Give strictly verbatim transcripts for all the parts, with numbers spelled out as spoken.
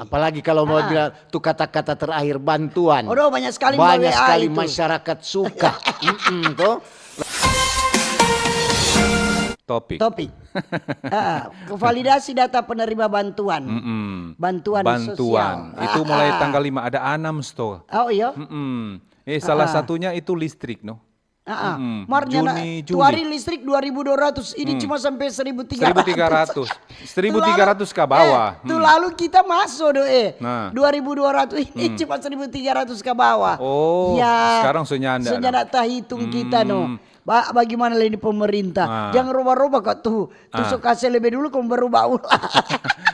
Apalagi kalau mau bilang tu kata-kata terakhir, bantuan. Aduh, banyak sekali Banyak W A sekali itu. Masyarakat suka. Mm-mm, toh. Topik. Topik. Ah, validasi data penerima bantuan. Mm-mm. Bantuan, Bantuan. Sosial. Itu mulai Ah, ah. Tanggal lima ada anam sto. Oh, iya. Mm-mm. Eh, salah Ah, ah. Satunya itu listrik, no. Ah, ah. Mm-mm. Mar nyanda, Juni, tu Juli. Hari listrik dua ribu dua ratus, ini cuma sampai seribu tiga ratus. Seribu tiga ratus. Seribu tiga ratus ka bawah. Eh, tu lalu kita masuk do eh. Nah. Dua ribu dua ratus ini cuma seribu tiga ratus ka bawah. Oh, Ya, sekarang so nyanda, so nyanda no. tahitung kita no. Ba, bagaimana lagi ini pemerintah? Nah. Jangan roba-roba kok tu. Tu Ah. so kase lebe dulu kong berubah ulang.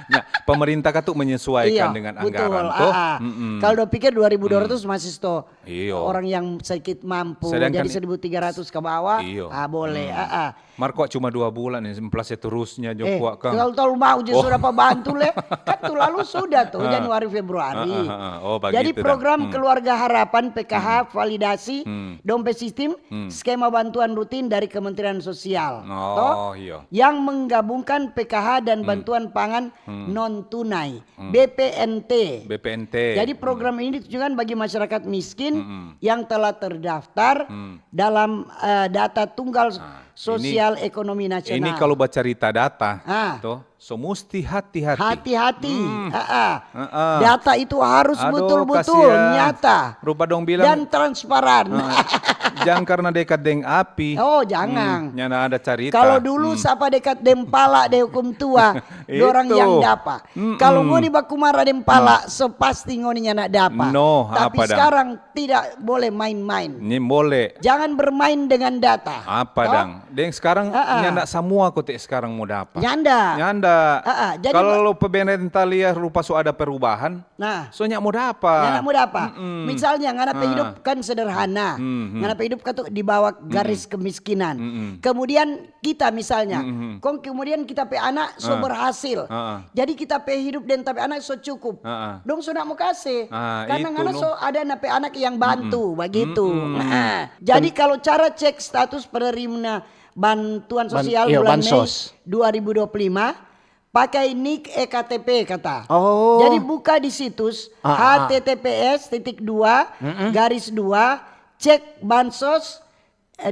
Ya, pemerintah kan tuh menyesuaikan Iya, dengan betul. anggaran, Ah, toh. ah. Mm-mm. Kalau dua pikir dua ribu dua ratus masih sto Iyo. orang yang sedikit mampu. Sedangkan Jadi seribu tiga ratus ke bawah, Iyo. Ah, boleh. Ah, ah. Mar kok cuma dua bulan nih, empat seterusnya jo Eh, kuat kan. Kalau tahu mau je Oh. sudah apa bantu le, kan tu lalu sudah tuh Ah. Januari Februari. Ah, ah, ah, ah. Oh, Jadi bagitu dah. Program Hmm. Keluarga Harapan P K H validasi Hmm. dong pe sistem Hmm. skema bantuan rutin dari Kementerian Sosial. Oh, Toh? Iyo. Yang menggabungkan P K H dan Hmm. Bantuan Pangan Hmm. Non Tunai, Hmm. B P N T. B P N T. Jadi program ini ditujukan bagi masyarakat miskin Mm-mm. yang telah terdaftar Hmm. dalam eh, data tunggal Nah, sosial ekonomi nasional. Ini kalau bacarita data, Ah. toh, so musti hati-hati. Hati-hati. Hmm. Ah, ah. Ah, ah. Data itu harus Aduh, betul-betul kasihan. nyata Rupa dong bilang, dan transparan. ah, jangan karena dekat deng api. Oh, jangan. Hmm, nyanda ada carita. Kalau dulu Hmm. sapa dekat deng pala deng hukum tua, dorang Itu. yang dapa. Mm-mm. Kalau ngoni baku mara deng pala, so pasti ngoni nyanda dapa. No, Tapi apa dang? Sekarang tidak boleh main-main. Ni boleh. Jangan bermain dengan data. Apa Toh? dang? Deng sekarang Ah, ah. nyanda samua kote sekarang mo dapa. Nyanda. Nyanda. Ah, ah. Jadi Kalau ba- lo pemerintah lia rupa so ada perubahan, Nah, so nyak mo dapa. Nyanda mo dapa. Mm-mm. Misalnya, ngana pe Ah. hidup kan sederhana. Hmm, hmm. Ngana pe hidup kan tu di bawah garis kemiskinan. Mm-mm. Kemudian kita misalnya, Mm-mm. kong kemudian kita pe anak so Ah. berhasil. Ah, ah. Jadi kita pe hidup deng ta pe anak so cukup. Ah, ah. Dong so ndak mo kase. Ah, Karena itu ngana no. So ada na pe anak yang bantu, begitu. Mm-mm. Nah, jadi kalau cara cek status penerima bantuan Ban- sosial iya, bulan Mei bansos. dua ribu dua puluh lima, pakai nik e K T P kata. Oh. Jadi buka di situs Ah, ah. H T T P S titik dua garis dua cek bansos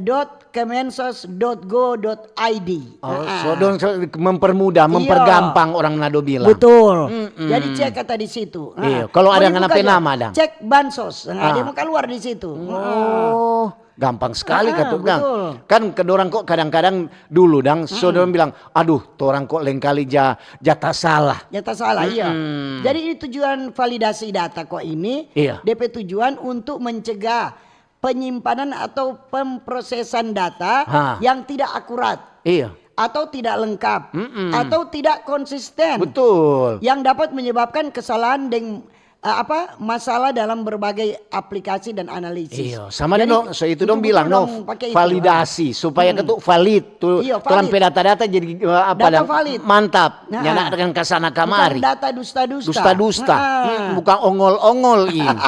dot kemensos dot go dot I D. Oh, Ah, so ah. dong so mempermudah, Iya. mempergampang orang nado bilang. Betul. Mm-mm. Jadi cek kata di situ. Nah, Iya, kalau ada boleh ngana buka pe aja. Nama, dang. Cek bansos. Nah, Ah. Dia mau keluar di situ. Oh, gampang sekali Ah, katu, dang. Betul. Kan kedorang kok kadang-kadang dulu, dang, so dorang bilang, aduh, torang kok lengkali ja, ja tasalah. Ya tak salah, iya. Mm-mm. Jadi ini tujuan validasi data kok ini, Iya. D P tujuan untuk mencegah penyimpanan atau pemprosesan data Ha. yang tidak akurat Iya. atau tidak lengkap Mm-mm. atau tidak konsisten Betul. yang dapat menyebabkan kesalahan dan eh, apa masalah dalam berbagai aplikasi dan analisis. Iya, sama Jadi, dong, so itu dong betul-betul bilang, no, dong pakai itu. validasi, supaya ketu valid tu, Iya, torang valid. pe data-data jadi eh, apa Data dang, valid. Mantap, Nah, nyanda ah. Dengan kasana Bukan kamari. Data dusta-dusta. Dusta-dusta, Ah. Mm, bukan ongol-ongol ini.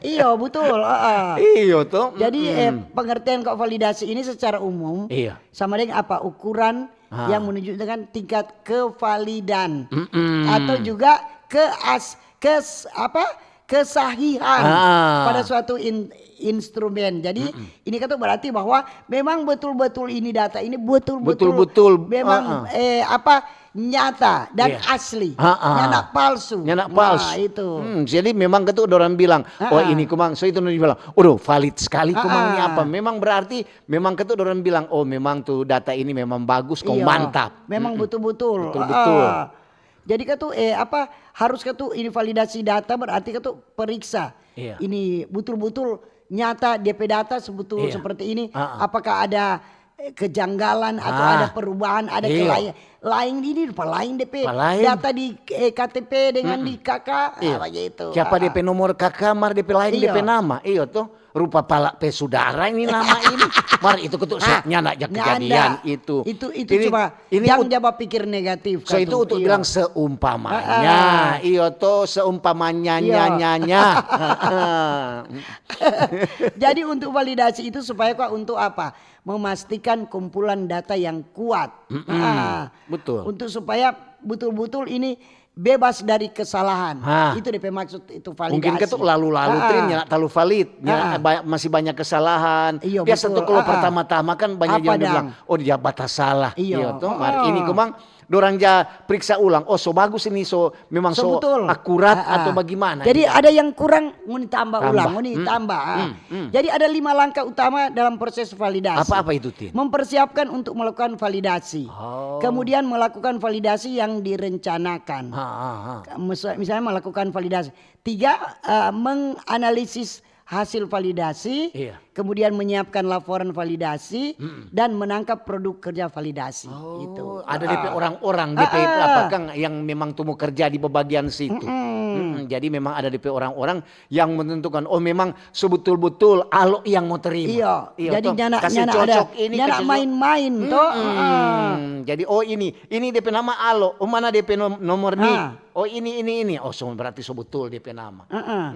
Iya, betul. Ah, ah. Iyo tuh. Jadi Mm-mm. eh, pengertian kok validasi ini secara umum Iya. sama dengan apa ukuran Ah. yang menunjukkan tingkat kevalidan Mm-mm. atau juga ke as kes apa kesahihan Ah. pada suatu in- instrumen. Jadi ini kata berarti bahwa memang betul-betul ini data ini betul-betul Betul-betul, memang ah, ah. eh apa nyata dan Iya. Asli, Ah, ah. nyanda palsu. Nyanda palsu. Nah, itu. Hmm, jadi memang ketu orang bilang, oh Ah, ah. Ini kumang, so itu orang bilang, udah valid sekali kumang ini Ah, ah. Apa? Memang berarti, memang ketu orang bilang, oh memang tu data ini memang bagus, kong Iya, mantap. Memang Mm-mm. betul-betul. Betul-betul. Ah. Jadi katu eh apa harus katu ini validasi data berarti katu periksa. Iya. Ini betul-betul nyata D P data sebetul Iya. Seperti ini. Ah, ah. Apakah ada eh, kejanggalan atau Ah. Ada perubahan, ada Iya. kelain lain ini rupa lain D P Rupa lain. Data di eh, K T P dengan di K K Iya. Apa gitu. Siapa Ah, D P nomor K K, mar D P lain Iya. D P nama, iyo tuh. Rupa pala pe sudara ini nama ini. Mar itu ketu Ah, nyanda ja nyanda. Kejadian itu. Itu itu Ini- cuma ini jangan ut- jaba pikir negatif. So itu Katu. untuk Iya. Bilang seumpamanya, Ah, ah. Iyo tuh seumpamanya Iya. nyanya. Jadi untuk validasi itu supaya kok untuk apa? Memastikan kumpulan data yang kuat. Mm-mm. Ah, Betul. Untuk supaya betul-betul ini bebas dari kesalahan. Ha. Itu depe maksud itu validasi. Mungkin kan tu lalu-lalu, ah, Trin, nyanda talu valid, nyanda, ah, ba-, masih banyak kesalahan. Iyo, betul. Biasa tu kalau, ah, ah, pertama-tama kan banyak orang bilang, "Oh, dia batas salah." Iyo. Iyo, to. Mar ini komang dorang ja periksa ulang. "Oh, so bagus ini, so memang so akurat atau bagimana?" Jadi ada yang kurang, ngoni tambah ulang, ngoni tambah, ah. Hmm. Jadi ada lima langkah utama dalam proses validasi. Apa-apa itu, Tin? Mempersiapkan untuk melakukan validasi. Oh. Kemudian melakukan validasi yang direncanakan. Ha, ha, ha. Misal-, misalnya melakukan validasi. Tiga, eh, menganalisis hasil validasi, iya, kemudian menyiapkan laporan validasi, dan menangkap produk kerja validasi. Oh, gitu. Ada depe orang-orang, depe apa kang yang memang tu mo kerja di bagian situ. Mm-mm. Jadi memang ada depe orang-orang yang menentukan, oh, memang sebetul-betul Alo yang mo terima. Iyo, jadi nyanda, nyanda ada, nyanda main-main to. Jadi, oh, ini, ini depe nama Alo, oh, mana depe nom-, nomor nik? Oh, ini, ini, ini. Oh, so, berarti so betul depe nama. Heeh.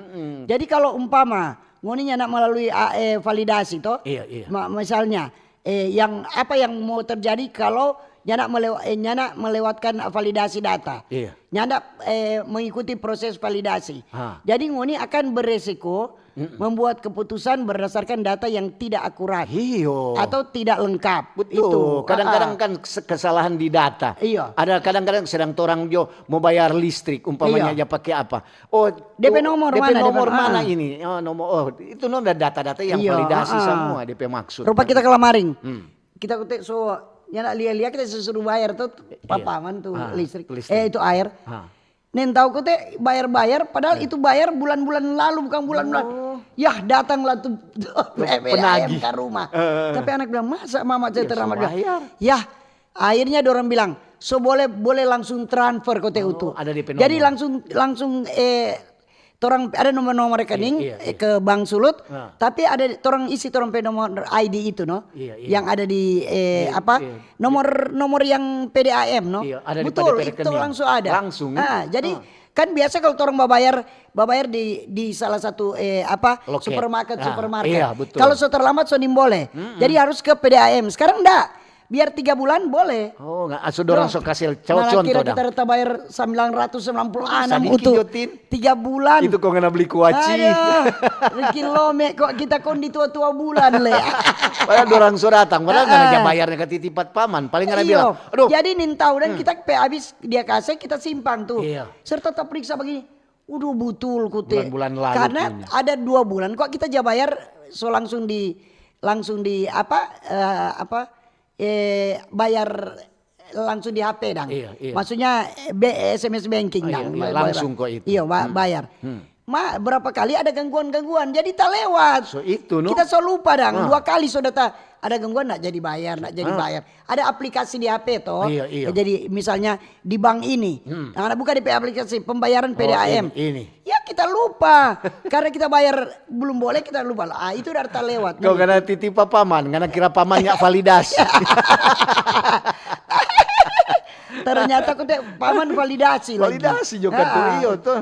Jadi kalau umpama ngoni nyanda melalui, a, eh, validasi to, iya, iya, ma-, misalnya, eh, yang apa yang mau terjadi kalau nyanda melewa-, eh, nyanda melewatkan validasi data? Iya. Nyanda, eh, mengikuti proses validasi. Ha. Jadi ngoni akan beresiko membuat keputusan berdasarkan data yang tidak akurat atau tidak lengkap. Betul. Itu. Kadang-kadang kan kes-, kesalahan di data. Iya. Ada kadang-kadang sedang torang jo mo bayar listrik, umpamanya ja pake apa. Oh, depe nomor mana, depe nomor mana ini? Oh, nomor, oh, itu nomor data-data yang validasi semua depe maksud. Rupa kita kalamaring. Kita kote so nyanda lia-lia, kita so suruh bayar tu, iya, pa paman tu listrik. Eh, itu air. Neng tau kote bayar-bayar, padahal itu bayar bulan-bulan lalu, bukan bulan-bulan. Oh. Yah, datanglah tu P P A M ka rumah. Tapi anak bilang, "Masa mama saya terlambat bayar?" Yah, akhirnya dorang bilang, "So boleh, boleh langsung transfer kote utu." Ada depe nomor. Jadi langsung, langsung, eh, torang ada nomor-nomor rekening, iya, eh, ke bank Sulut, tapi ada torang isi torang pe nomor I D itu, no, iya, iya, yang ada di, eh, apa, nomor, nomor yang P D A M, no? Iya, ada di P D A M rekening. Betul, itu langsung ada. Langsung, ya? Ah, jadi kan biasa kalau torang babayar, babayar di, di salah satu, eh, apa, supermarket, supermarket. Iya, betul. Kalau so terlambat, so nimbole. Jadi harus ke P D A M. Sekarang nda. Biar tiga bulan boleh. Oh, nggak, so dorang so kasih contoh dong. Kita bayar sembilan ratus sembilan puluh enam untuk tiga bulan. Itu kong ngana beli kuaci. Aduh, Ricky Lome, kok kita kong di tua-tua bulan, le. Padahal dorang so datang, padahal ngana ja bayar ka titipat paman. Paling ngana bilang, "Aduh." Jadi nintau dan kita pe abis dia kasih, kita simpang tu. Iya. Serta taperiksa begini. Udah butul kote. Bulan-bulan lalu. Karena ada dua bulan kok kita ja bayar, so langsung di, langsung di apa, eh, apa, eh, bayar langsung di H P dang. Iya, iya. Maksudnya, eh, B-, S M S banking dang. Iya, langsung kok itu. Iya, bayar. Ma, berapa kali ada gangguan-gangguan, jadi talewat. So itu, no? Kita so lupa dang, dua kali so data ada gangguan, ndak jadi bayar, ndak jadi bayar. Ada aplikasi di H P to. Iya, iya. Jadi misalnya di bank ini, nah, buka di aplikasi pembayaran P D A M. Oh, ini, ini. Ya kita lupa, karena kita bayar belum boleh, kita lupa. Ah, itu udah talewat. Kau kena titip pa paman, ngana kira paman nyak validasi. Ternyata kote paman validasi lagi. Validasi juga tu, iyo tu.